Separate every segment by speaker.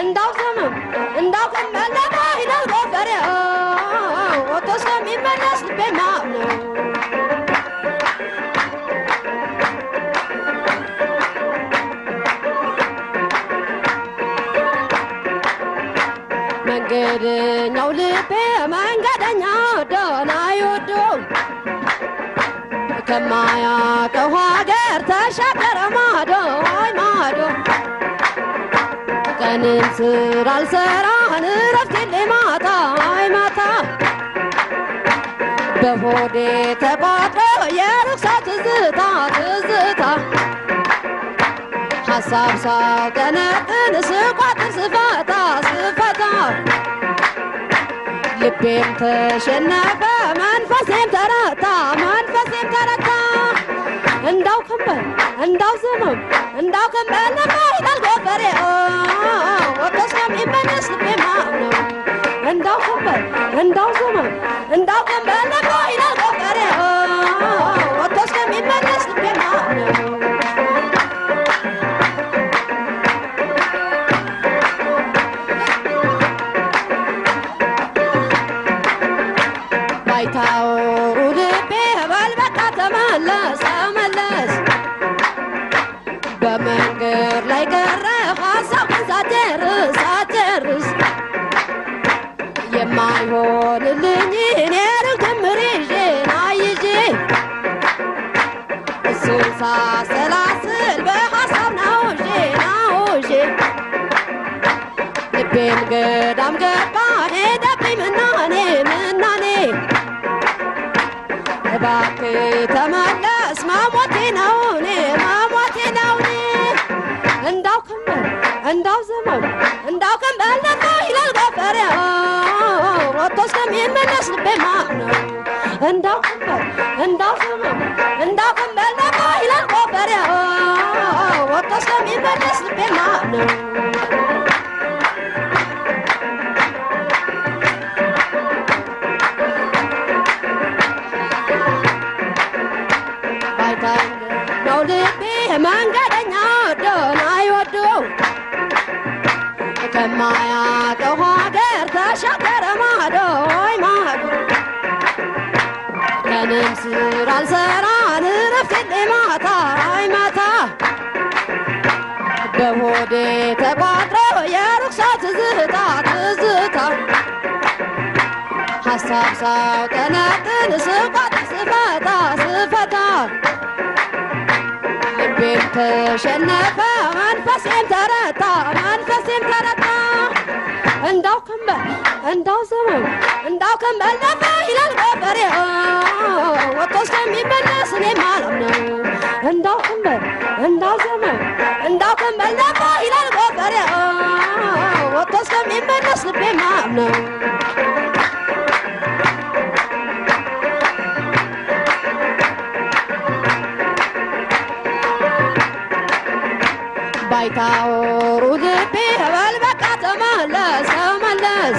Speaker 1: እንዳው ዘመም እንዳው ከንበል ነፋ ይላል ጎፈሬው ወጥቶ እስከሚመለስ ልቤ ማምነው። መንገደኛው ልቤ መንገደኛው ደህና ይወደው ከማያውቀው ሀገር ተሻገረ ማዶ አይ ማዶ ቀንም ስራ አልሰራን እረፍት የለኝ ማታ አይ ማታ በሆዴ ተቋጥሮ የርኩሰት ትዝታ ትዝታ ሀሳብ ሳውጠነጥን ስቋጥር ስፈታ ስፈታ ልቤም ተሸነፈ መንፈሴም ተረታ መንፈሴም ተረታ እንዳው ከንበል እንዳው ዘመም እንዳው ከንበል ነፋ ይላል ጎፈሬው ወጥቶ እስከሚመለስ ልቤ ማምነው። እንዳው ከንበል እንዳው ዘመም እንዳው ከንበል ነፋ ይላል ጎፈሬው ወጥቶ እስከሚመለስ ልቤ ማምነው። ባይታወሩ ልቤ በል በቃ ተመለስ ተመለስ በመንገድ ላይ ቀረ ሀሳብን ሳትጨርስ ሳትጨርስ የማይሆንልኝ እኔ ሩቅ ጅምር ይዤ ና ይዤ እሱን ሳሰላስል በሀሳብ ናውዤ ናውዤ ልቤም ገዳም ገባ ሄደብኝ ምናኔ ምናኔ እባክህ ተመለስ መሞቴ ነው እኔ መሞቴ ነው እኔ እንዳው ከንበል እንዳው ዘመም እንዳው ከንበል ነፋ ይላል ጎፈሬው ወጥቶ እስከሚመለስ ልቤ ማምነው። እንዳው ከንበል እንዳው ዘመም እንዳው ከንበል ነፋ ይላል ጎፈሬው ወጥቶ እስከሚመለስ ልቤ ማምነው። ባይታው ልቤ መንገደኛ ደህና ይወደው ከማያውቀው ሀገር ተሻገረ ማዶ ወይ ማዶ ቀንም ስራ አልሰራን እረፍት የለኝ ማታ አይ ማታ በሆዴ ተቋጥሮ የርኩሰት ትዝታ ትዝታ ሀሳብ ሳውጠነጥን ስቋጥር ስፈታ ስፈታ ልቤም ተሸነፈ መንፈሴም ተረታ መንፈሴም ተረታ እንዳው ከንበል እንዳው ዘመም እንዳው ከንበል ነፋ ይላል ጎፈሬው ወጥቶ እስከሚመለስ እኔ ማላምነው። እንዳው ከንበል እንዳው ዘመም እንዳው ከንበል ነፋ ይላል ጎፈሬው ወጥቶ እስከሚመለስ ልቤ ማምነው። ባይታወሩ ልቤ በል በቃ ተመለስ ተመለስ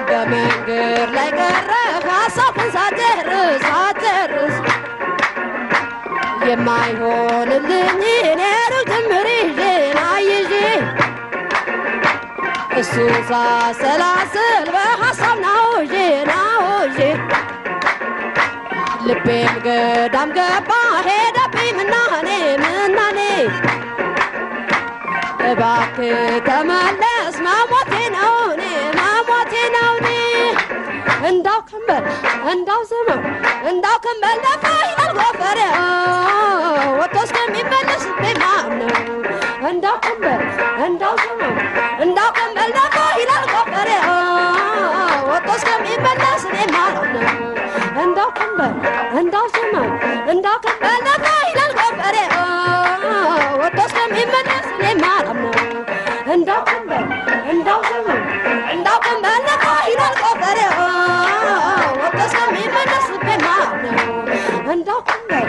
Speaker 1: በመንገድ ላይ ቀረ ሀሳብን ሳትጨርስ ሳትጨርስ የማይሆንልኝ እኔ ሩቅ ጅምር ይዤ ና ይዤ እሱን ሳሰላስል በሀሳብ ናውዤ ናውዤ ልቤም ገዳም ገባ ሄደብኝ ምናኔ ምናኔ እባክህ ተመለስ መሞቴ ነው እኔ መሞቴ ነው እኔ እንዳው ከንበል እንዳው ዘመም እንዳው ከንበል ነፋ ይላል ጎፈሬው ወጥቶ እስከሚመለስ ልቤ ማምነው። እንዳው ከንበል እንዳው ዘመም እንዳው ከንበል ነፋ ይላል ጎፈሬው ወጥቶ እስከሚመለስ እኔ ማላምነው። እንዳው ከንበል እንዳው ዘመም እንዳው ከንበል ነፋ ይላል ጎፈሬው ወጥቶ እስከሚመለስ እኔ ማላምነው። እንዳው ከንበል እንዳው ዘመም እንዳው ከንበል ነፋ ይላል ጎፈሬው ወጥቶ እስከሚመለስ ልቤ ማምነው። እንዳው ከንበል